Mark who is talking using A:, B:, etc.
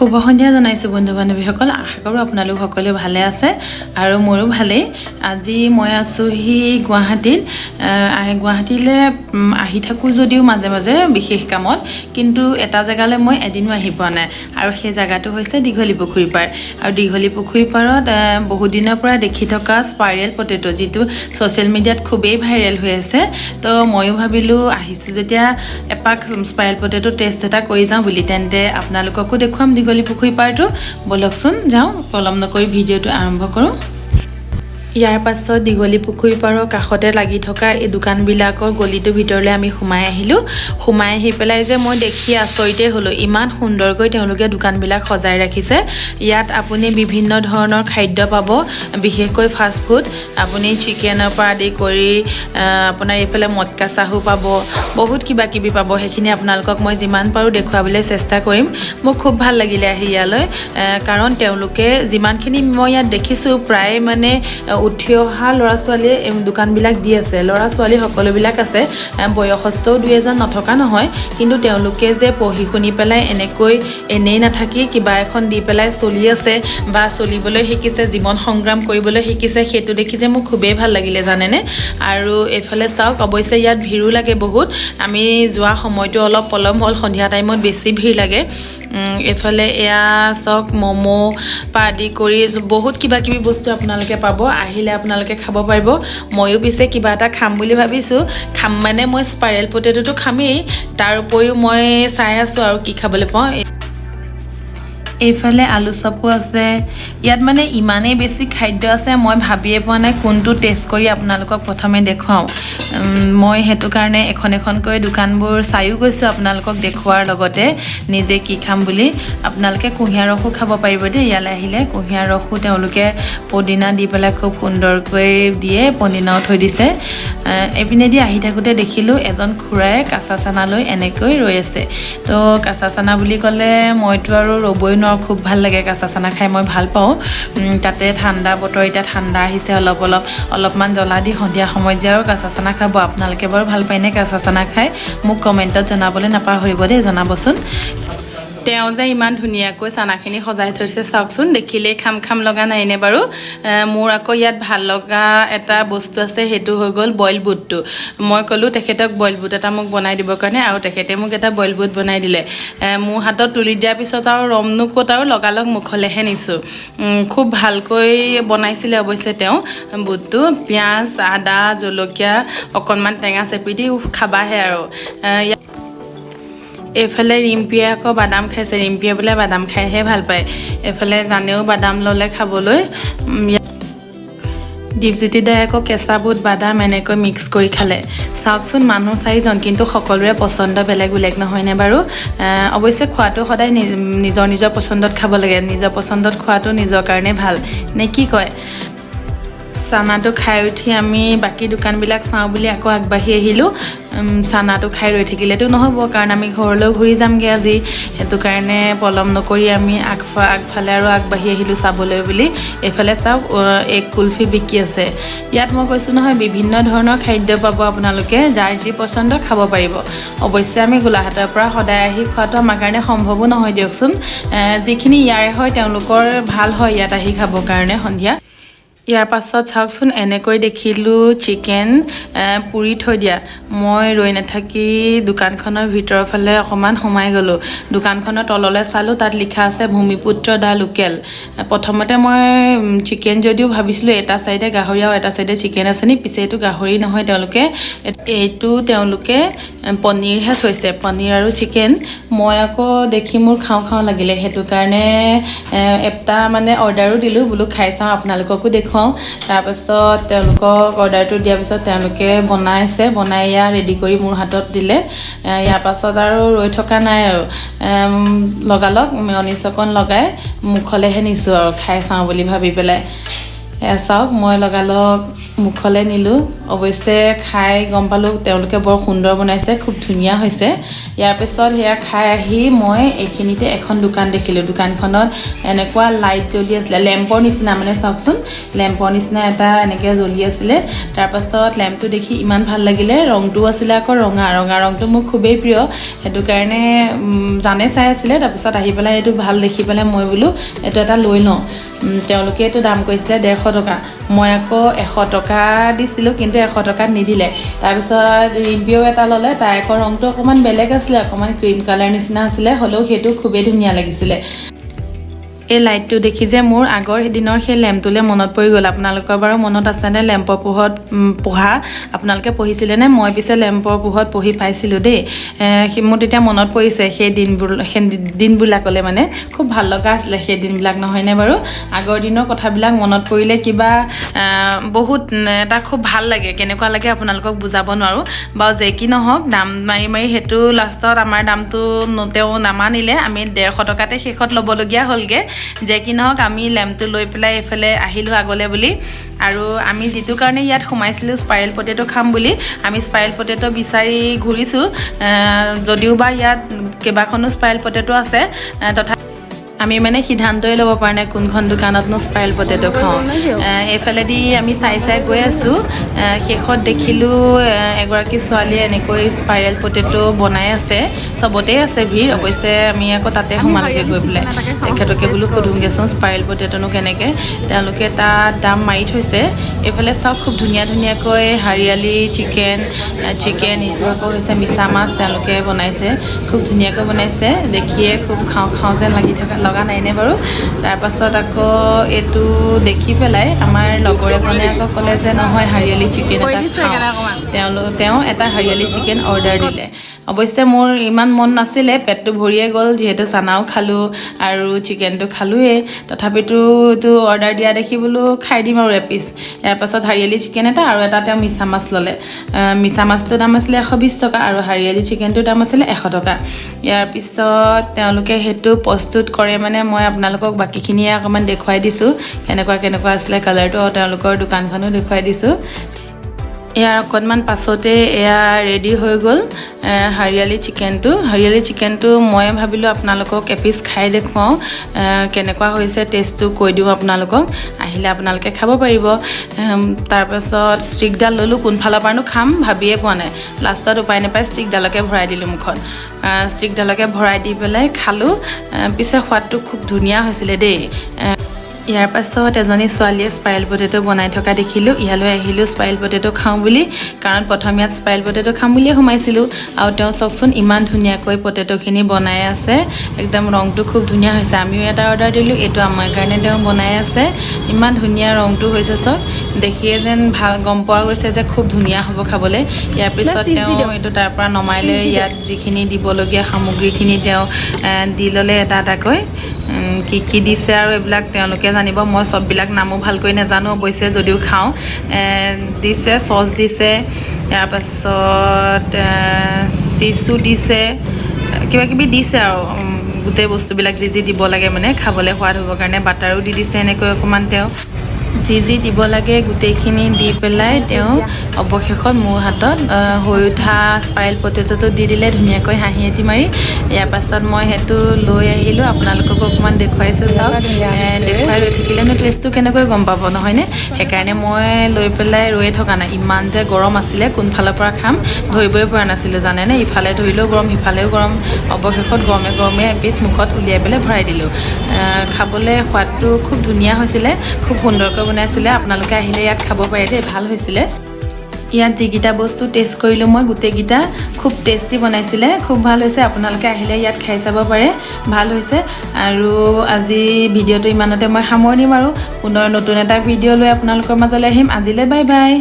A: শুভ সন্ধিয়া জনাইছোঁ বন্ধু বান্ধৱীসকল। আশা কৰোঁ আপোনালোক সকলোৱে ভালে আছে আৰু মোৰো ভালেই। আজি মই আছোঁহি গুৱাহাটীত। গুৱাহাটীলৈ আহি থাকোঁ যদিও মাজে মাজে বিশেষ কামত, কিন্তু এটা জেগালৈ মই এদিনো আহি পোৱা নাই আৰু সেই জেগাটো হৈছে দীঘলী পুখুৰী পাৰ। আৰু দীঘলী পুখুৰী পাৰত বহুদিনৰ পৰা দেখি থকা স্পাইৰেল পটেটো, যিটো ছ'চিয়েল মিডিয়াত খুবেই ভাইৰেল হৈ আছে, তো ময়ো ভাবিলোঁ আহিছোঁ যেতিয়া এপাক স্পাইৰেল পটেটো টেষ্ট এটা কৰি যাওঁ বুলি। তেন্তে আপোনালোককো দেখুৱাম দীঘলী পুখুৰী পাৰটো। ব'লকচোন যাওঁ, পলম নকৰি ভিডিঅ'টো আৰম্ভ কৰোঁ। ইয়াৰ পাছত দীঘলী পুখুৰী পাৰৰ কাষতে লাগি থকা এই দোকানবিলাকৰ গলিটোৰ ভিতৰলৈ আমি সোমাই আহিলোঁ। সোমাই আহি পেলাই যে মই দেখি আচৰিতেই হ'লোঁ, ইমান সুন্দৰকৈ তেওঁলোকে দোকানবিলাক সজাই ৰাখিছে। ইয়াত আপুনি বিভিন্ন ধৰণৰ খাদ্য পাব, বিশেষকৈ ফাষ্ট ফুড। আপুনি চিকেনৰ পৰা আদি কৰি আপোনাৰ এইফালে মটকা চাহো পাব, বহুত কিবা কিবি পাব। সেইখিনি আপোনালোকক মই যিমান পাৰোঁ দেখুৱাবলৈ চেষ্টা কৰিম। মোক খুব ভাল লাগিলে আহি ইয়ালৈ, কাৰণ তেওঁলোকে যিমানখিনি মই ইয়াত দেখিছোঁ, প্ৰায় মানে উঠি অহা ল'ৰা ছোৱালীয়ে এই দোকানবিলাক দি আছে। ল'ৰা ছোৱালী সকলোবিলাক আছে, বয়সস্থও দুই এজন নথকা নহয়, কিন্তু তেওঁলোকে যে পঢ়ি শুনি পেলাই এনেকৈ এনেই নাথাকি কিবা এখন দি পেলাই চলি আছে বা চলিবলৈ শিকিছে, জীৱন সংগ্ৰাম কৰিবলৈ শিকিছে, সেইটো দেখি যে মোৰ খুবেই ভাল লাগিলে জানেনে। আৰু এইফালে চাওক, অৱশ্যে ইয়াত ভিৰো লাগে বহুত। আমি যোৱা সময়টো অলপ পলম হ'ল, সন্ধিয়া টাইমত বেছি ভিৰ লাগে। এইফালে এয়া চাওক, ম'ম' পৰা আদি কৰি বহুত কিবা কিবি বস্তু আপোনালোকে পাব, আহিলে আপোনালোকে খাব পাৰিব। ময়ো পিছে কিবা এটা খাম বুলি ভাবিছোঁ। খাম মানে মই স্পাইৰেল পটেটোটো খামেই, তাৰ উপৰিও মই চাই আছোঁ আৰু কি খাবলৈ পাওঁ। এইফালে আলু চপো আছে। ইয়াত মানে ইমানেই বেছি খাদ্য আছে, মই ভাবিয়ে পোৱা নাই কোনটো টেষ্ট কৰি আপোনালোকক প্ৰথমে দেখুৱাওঁ। মই সেইটো কাৰণে এখন এখনকৈ দোকানবোৰ চায়ো গৈছোঁ আপোনালোকক দেখুওৱাৰ লগতে নিজে কি খাম বুলি। আপোনালোকে কুঁহিয়াৰ ৰসো খাব পাৰিব দেই ইয়ালৈ আহিলে। কুঁহিয়াৰ ৰসো তেওঁলোকে পদিনা দি পেলাই খুব সুন্দৰকৈ দিয়ে, পদিনাও থৈ দিছে। এইপিনেদি আহি থাকোঁতে দেখিলোঁ এজন খুৰাই কাঁচা চানা লৈ এনেকৈ ৰৈ আছে। তো কাঁচা চানা বুলি ক'লে মইতো আৰু ৰ'বই নোৱাৰোঁ, খুব ভাল লাগে কাঁচা চানা খাই, মই ভাল পাওঁ। তাতে ঠাণ্ডা বতৰ, এতিয়া ঠাণ্ডা আহিছে অলপ অলপ, অলপমান জ্বলা দি সন্ধিয়া সময়ত যে আৰু কাঁচা চানা খাব। আপোনালোকে বাৰু ভাল পায়নে কাঁচা চানা খাই? মোক কমেণ্টত জনাবলৈ নাপাহৰিব দেই, জনাবচোন। তেওঁ যে ইমান ধুনীয়াকৈ চানাখিনি সজাই থৈছে চাওকচোন, দেখিলেই খাম খাম লগা নাইনে বাৰু? মোৰ আকৌ ইয়াত ভাল লগা এটা বস্তু আছে, সেইটো হৈ গ'ল বইল বুটটো। মই ক'লোঁ তেখেতক বইল বুট এটা মোক বনাই দিবৰ কাৰণে, আৰু তেখেতে মোক এটা বইল বুট বনাই দিলে। মোৰ হাতত তুলি দিয়াৰ পিছত আৰু ৰমনো ক'ত, আৰু লগালগ মুখলৈহে নিছোঁ। খুব ভালকৈ বনাইছিলে অৱশ্যে তেওঁ বুটটো। পিঁয়াজ, আদা, জলকীয়া অকণমান টেঙা চেপি দি খাবাহে আৰু। এইফালে ৰিম্পীয়ে আকৌ বাদাম খাইছে। ৰিম্পীয়ে বোলে বাদাম খাইহে ভাল পায়। এইফালে জানেও বাদাম ল'লে খাবলৈ। দীপজ্যোতি দাই আকৌ কেঁচা বুট বাদাম এনেকৈ মিক্স কৰি খালে। চাওকচোন, মানুহ চাৰিজন, কিন্তু সকলোৰে পচন্দ বেলেগ বেলেগ, নহয়নে বাৰু? অৱশ্যে খোৱাটো সদায় নিজৰ নিজৰ পচন্দত খাব লাগে। নিজৰ পচন্দত খোৱাটো নিজৰ কাৰণে ভাল নে কি কয়? চানাটো খাই উঠি আমি বাকী দোকানবিলাক চাওঁ বুলি আকৌ আগবাঢ়ি আহিলোঁ। চানাটো খাই ৰৈ থাকিলেতো নহ'ব, কাৰণ আমি ঘৰলৈও ঘূৰি যামগৈ আজি। সেইটো কাৰণে পলম নকৰি আমি আগফালে আৰু আগবাঢ়ি আহিলোঁ চাবলৈ বুলি। এইফালে চাওক, এগ কুলফি বিকি আছে ইয়াত। মই কৈছোঁ নহয়, বিভিন্ন ধৰণৰ খাদ্য পাব আপোনালোকে, যাৰ যি পচন্দ খাব পাৰিব। অৱশ্যে আমি গোলাঘাটৰ পৰা সদায় আহি খোৱাটো আমাৰ কাৰণে সম্ভৱো নহয় দিয়কচোন। যিখিনি ইয়াৰে হয় তেওঁলোকৰ ভাল হয় ইয়াত আহি খাবৰ কাৰণে সন্ধিয়া। ইয়াৰ পাছত চাওকচোন, এনেকৈ দেখিলোঁ চিকেন পুৰি থৈ দিয়া। মই ৰৈ নাথাকি দোকানখনৰ ভিতৰৰ ফালে অকণমান সোমাই গ'লোঁ। দোকানখনৰ তললৈ চালোঁ, তাত লিখা আছে ভূমিপুত্ৰ দা লোকেল। প্ৰথমতে মই চিকেন যদিও ভাবিছিলোঁ এটা চাইডে গাহৰি আৰু এটা চাইডে চিকেন আছে নি, পিছে এইটো গাহৰি নহয়, তেওঁলোকে এইটো তেওঁলোকে পনীৰহে থৈছে, পনীৰ আৰু চিকেন। মই আকৌ দেখি মোৰ খাওঁ খাওঁ লাগিলে, সেইটো কাৰণে এটা মানে অৰ্ডাৰো দিলোঁ, বোলো খাই চাওঁ, আপোনালোককো দেখুৱাওঁ। তাৰপাছত তেওঁলোকক অৰ্ডাৰটো দিয়াৰ পিছত তেওঁলোকে বনাইছে, বনাই এয়া ৰেডি কৰি মোৰ হাতত দিলে। ইয়াৰ পাছত আৰু ৰৈ থকা নাই আৰু, লগালগ মেয়নিজ অকণ লগাই মুখলৈহে নিছোঁ আৰু খাই চাওঁ বুলি ভাবি পেলাই। এয়া চাওক, মই লগালগ মুখলৈ নিলোঁ। অৱশ্যে খাই গম পালোঁ তেওঁলোকে বৰ সুন্দৰ বনাইছে, খুব ধুনীয়া হৈছে। ইয়াৰ পিছত সেয়া খাই আহি মই এইখিনিতে এখন দোকান দেখিলোঁ। দোকানখনত এনেকুৱা লাইট জ্বলি আছিলে, লেম্পৰ নিচিনা, মানে চাওকচোন, লেম্পৰ নিচিনা এটা এনেকৈ জ্বলি আছিলে। তাৰপাছত লেম্পটো দেখি ইমান ভাল লাগিলে। ৰংটোও আছিলে আকৌ ৰঙা। ৰঙা ৰংটো মোৰ খুবেই প্ৰিয়, সেইটো কাৰণে জানে চাই আছিলে। তাৰপিছত আহি পেলাই এইটো ভাল দেখি পেলাই মই বোলো এইটো এটা লৈ লওঁ। তেওঁলোকে এইটো দাম কৈছিলে 150 টকা। মই আকৌ 100 টকা দিছিলোঁ, কিন্তু 100 টকাত নিদিলে। তাৰপিছত ৰিম্পীয়েও এটা ল'লে। তাই আকৌ ৰংটো অকণমান বেলেগ আছিলে, অকণমান ক্ৰীম কালাৰ নিচিনা আছিলে, হ'লেও সেইটো খুবেই ধুনীয়া লাগিছিলে। এই লাইটটো দেখি যে মোৰ আগৰ দিনৰ সেই লেম্পটোলৈ মনত পৰি গ'ল। আপোনালোকৰ বাৰু মনত আছেনে লেম্পৰ পোহৰত পঢ়া? আপোনালোকে পঢ়িছিলেনে? মই পিছে লেম্পৰ পোহৰত পঢ়ি পাইছিলোঁ দেই। মোৰ তেতিয়া মনত পৰিছে সেই দিনবোৰ, সেই দিনবিলাকলৈ। মানে খুব ভাল লগা আছিলে সেই দিনবিলাক, নহয়নে বাৰু? আগৰ দিনৰ কথাবিলাক মনত পৰিলে কিবা বহুত এটা খুব ভাল লাগে। কেনেকুৱা লাগে আপোনালোকক বুজাব নোৱাৰোঁ। বাৰু যে কি নহওক, দাম মাৰি মাৰি সেইটো লাষ্টত আমাৰ দামটো তেওঁ নামানিলে। আমি 150 টকাতে শেষত ল'বলগীয়া হ'লগৈ। যে কি নহওক, আমি লেম্পটো লৈ পেলাই এইফালে আহিলোঁ আগলৈ বুলি। আৰু আমি যিটো কাৰণে ইয়াত সোমাইছিলোঁ, স্পাইৰেল পটেটো খাম বুলি, আমি স্পাইৰেল পটেটো বিচাৰি ঘূৰিছোঁ। যদিও বা ইয়াত কেইবাখনো স্পাইৰেল পটেটো আছে, তথা আমি মানে সিদ্ধান্তই ল'ব পৰা নাই কোনখন দোকানতনো স্পাইৰেল পটেটো খাওঁ। এইফালেদি আমি চাই চাই গৈ আছোঁ। শেষত দেখিলোঁ এগৰাকী ছোৱালীয়ে এনেকৈ স্পাইৰেল পটেটো বনাই আছে। চবতেই আছে ভিৰ অৱশ্যে। আমি আকৌ তাতে সোমালোগৈ গৈ পেলাই। তেখেতকে বোলো সোধোঁগৈচোন স্পাইৰেল পটেটোনো কেনেকৈ। তেওঁলোকে তাত দাম মাৰি থৈছে। এইফালে চাওক, খুব ধুনীয়া ধুনীয়াকৈ হাৰিয়ালি চিকেন, চিকেন, এইটো আকৌ হৈছে মিছা মাছ, তেওঁলোকে বনাইছে। খুব ধুনীয়াকৈ বনাইছে, দেখিয়ে খুব খাওঁ খাওঁ যেন লাগি থকা লগা নাইনে বাৰু? তাৰপাছত আকৌ এইটো দেখি পেলাই আমাৰ লগৰ এজনে আকৌ ক'লে যে নহয়, হাৰিয়ালি চিকেন এটা খাওঁ। তেওঁ এটা হাৰিয়ালি চিকেন অৰ্ডাৰ দিলে। অৱশ্যে মোৰ ইমান মন নাছিলে, পেটটো ভৰিয়ে গ'ল, যিহেতু চানাও খালোঁ আৰু চিকেনটো খালোঁৱেই। তথাপিতো এইটো অৰ্ডাৰ দিয়া দেখি বোলো খাই দিম আৰু এপিচ। ইয়াৰ পাছত হাৰিয়ালি চিকেন এটা আৰু এটা তেওঁ মিছা মাছ ল'লে। মিছা মাছটোৰ দাম আছিলে 120 টকা আৰু হাৰিয়ালি চিকেনটোৰ দাম আছিলে 100 টকা। ইয়াৰ পিছত তেওঁলোকে সেইটো প্ৰস্তুত কৰে। মানে মই আপোনালোকক বাকীখিনিয়ে অকণমান দেখুৱাই দিছোঁ, কেনেকুৱা কেনেকুৱা আছিলে কালাৰটো, আৰু তেওঁলোকৰ দোকানখনো দেখুৱাই দিছোঁ। ইয়াৰ অকণমান পাছতে এয়া ৰেডি হৈ গ'ল হাৰিয়ালি চিকেনটো। হাৰিয়ালি চিকেনটো মই ভাবিলোঁ আপোনালোকক এপিচ খাই দেখুৱাওঁ, কেনেকুৱা হৈছে টেষ্টটো কৈ দিওঁ আপোনালোকক। আহিলে আপোনালোকে খাব পাৰিব। তাৰপাছত ষ্টিকডাল ল'লোঁ, কোনফালৰ পৰানো খাম ভাবিয়ে পোৱা নাই। লাষ্টত উপায় নাপাই ষ্টিকডালকে ভৰাই দিলোঁ মুখত। ষ্টিকডালকে ভৰাই দি পেলাই খালোঁ। পিছে সোৱাদটো খুব ধুনীয়া হৈছিলে দেই। ইয়াৰ পাছত এজনী ছোৱালীয়ে স্পাইৰেল পটেটো বনাই থকা দেখিলোঁ। ইয়ালৈ আহিলোঁ স্পাইৰেল পটেটো খাওঁ বুলি, কাৰণ প্ৰথম ইয়াত স্পাইৰেল পটেটো খাম বুলিয়ে সোমাইছিলোঁ। আৰু তেওঁ চাওকচোন, ইমান ধুনীয়াকৈ পটেটোখিনি বনাই আছে, একদম ৰংটো খুব ধুনীয়া হৈছে। আমিও এটা অৰ্ডাৰ দিলোঁ, এইটো আমাৰ কাৰণে তেওঁ বনাই আছে। ইমান ধুনীয়া ৰংটো হৈছে চাওক, দেখিয়ে যেন ভাল গম পোৱা গৈছে যে খুব ধুনীয়া হ'ব খাবলৈ। ইয়াৰ পিছত তেওঁ এইটো তাৰ পৰা নমাই লৈ ইয়াত যিখিনি দিবলগীয়া সামগ্ৰীখিনি তেওঁ দি ল'লে এটা এটাকৈ। কি কি দিছে আৰু এইবিলাক তেওঁলোকে জানিব, মই চববিলাক নামো ভালকৈ নাজানো অৱশ্যে, যদিও খাওঁ। দিছে চচ দিছে, ইয়াৰ পাছত চীজো দিছে, কিবা কিবি দিছে আৰু গোটেই বস্তুবিলাক যি যি দিব লাগে, মানে খাবলৈ সোৱাদ হ'বৰ কাৰণে। বাটাৰো দি দিছে এনেকৈ অকণমান। তেওঁ যি যি দিব লাগে গোটেইখিনি দি পেলাই তেওঁ অৱশেষত মোৰ হাতত হৈ উঠা স্পাইৰেল পটেটোটো দি দিলে ধুনীয়াকৈ হাঁহি এটি মাৰি। ইয়াৰ পাছত মই সেইটো লৈ আহিলোঁ, আপোনালোককো অকণমান দেখুৱাইছোঁ চাওক। দেখুৱাই ৰৈ থাকিলেনো টেষ্টটো কেনেকৈ গম পাব, নহয়নে? সেইকাৰণে মই লৈ পেলাই ৰৈয়ে থকা নাই। ইমান যে গৰম আছিলে, কোনফালৰ পৰা খাম ধৰিবই পৰা নাছিলোঁ, জানেনে? ইফালে ধৰিলেও গৰম, সিফালেও গৰম। অৱশেষত গৰমে গৰমে এপিচ মুখত উলিয়াই পেলাই ভৰাই দিলোঁ। খাবলৈ সোৱাদটো খুব ধুনীয়া হৈছিলে, খুব সুন্দৰকৈ বনাইছিলে। আপোনালোকে আহিলে ইয়াত খাব পাৰে দেই, ভাল হৈছিলে। ইয়াত যিকেইটা বস্তু টেষ্ট কৰিলোঁ মই, গোটেইকেইটা খুব টেষ্টি বনাইছিলে, খুব ভাল হৈছে। আপোনালোকে আহিলে ইয়াত খাই চাব পাৰে, ভাল হৈছে। আৰু আজি ভিডিঅ'টো ইমানতে মই সামৰণি মাৰোঁ। পুনৰ নতুন এটা ভিডিঅ' লৈ আপোনালোকৰ মাজলৈ আহিম। আজিলৈ বাই বাই।